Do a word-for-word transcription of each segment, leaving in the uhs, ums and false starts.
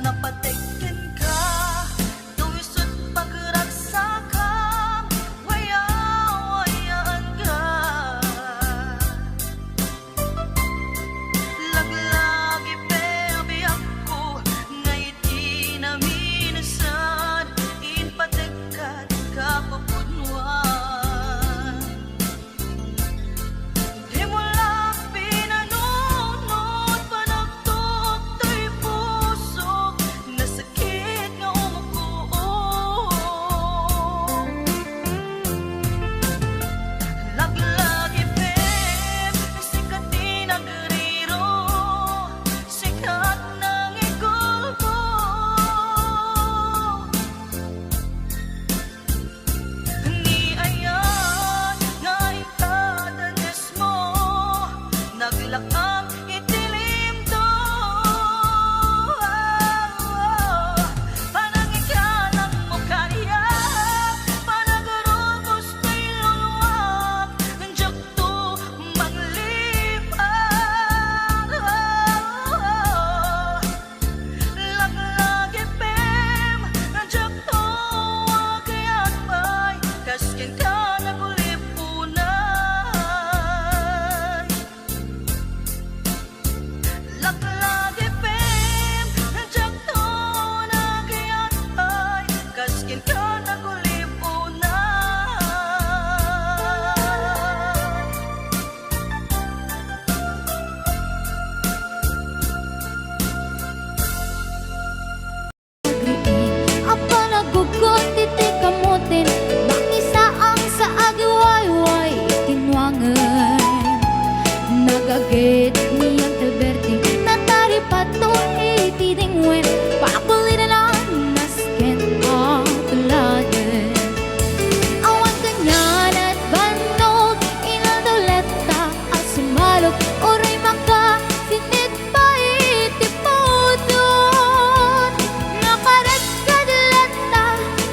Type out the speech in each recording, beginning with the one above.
Napatek kenka, no isut' pagragsakam, way-awayaanka. Laglagipem, biagko, nga iti naminsan, inpatekka ti kapupudnoan. Dimo la pinanunot, panagtuktoy pusok, nasakit nga umuko. Laglagipem, sika ti nagriro, sika ti nangigulbod. Ni ayan nga inka dangesmo, naglakam iti limdo. Panangikalangmo kaniak, panagurubos ti luluak, diakto manglip-an. Laglagipem, diakto agyagbay, kas kenka nagulip unay. Laglagipem, diakto agyagbay, kas kenka nagulip unay. Agriing a panaggugot iti kamoten, mangisaang sa agiwayway iti nuangen. Nagaged ni Uncle Berting, nataripato iti dingwen, pakulidan a nasken a tuladen. Awan kaniana ti bannog, inaldaw latta a sumalok, uray makasinit pay ti pudno. Nakarekkad latta,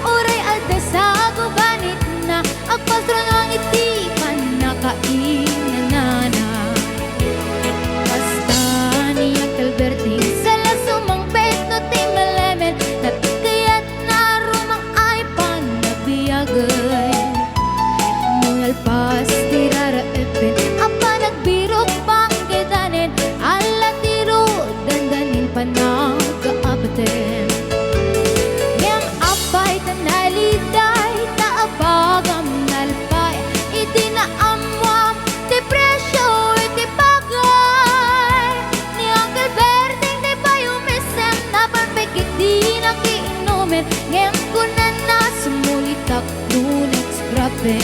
uray adda sagubanitna, agpasruno iti pannakainanana. Kasta ni Uncle Berting, sala sumangpet no ti malemed, napikayat na rumang-ay panabiagen. Nalpas ti raraepen a panagbirok panggedanen, ala ti ru dandanin panagkaabaten. Ngem apay ta naliday ta abagam nalpay iti naammoam ti presio iti bagay. Ni Uncle Berting ti payumisem, napan pay ket di nakiinumen, ngem kunana, sumulitak no next grabe.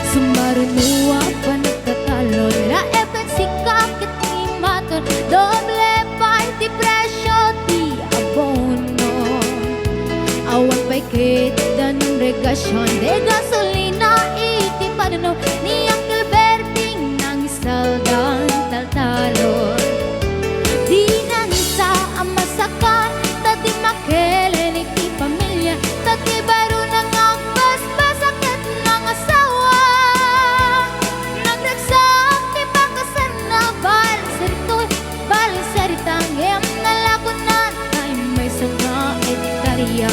Sumaruno a panagtatalon, la F X C ka ket imaton, doble pay ti presio ti abono. Awan pay ket danum regasion, de gasolina iti panuno, ni Uncle Berting nang saldan taltalon. Di nangisa a masakan, ta di makelen iti pamilia, ta ti barona nga agbasbasa ket nangasawa. Nagragsak ti pakasanna, bali saritoy, bali sarita, ngem nalakonan tay maysa nga ektaria.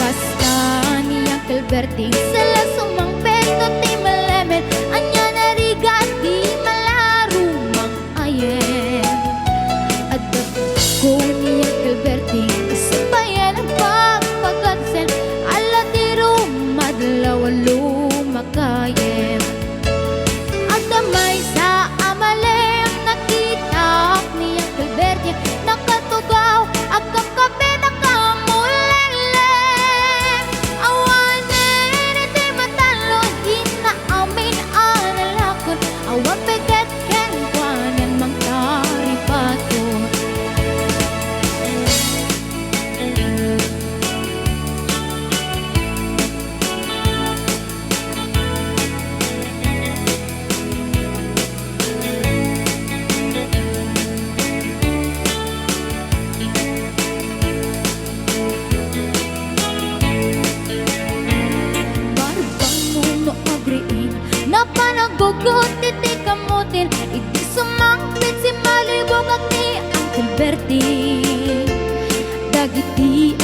Kasta ni Uncle Berting, sala sumangpet no ti malemed, ania narigat ti malarumang ayen. Adda ko ni Uncle Berting, isu pay a nagpapagagsen, ala ti rumadlaw a lumakayen. Adda maysa a malem, nakitak ni Uncle Berting, nakatugaw, agkapkapit a kamulengleng. Awanen iti mata Berting dagiti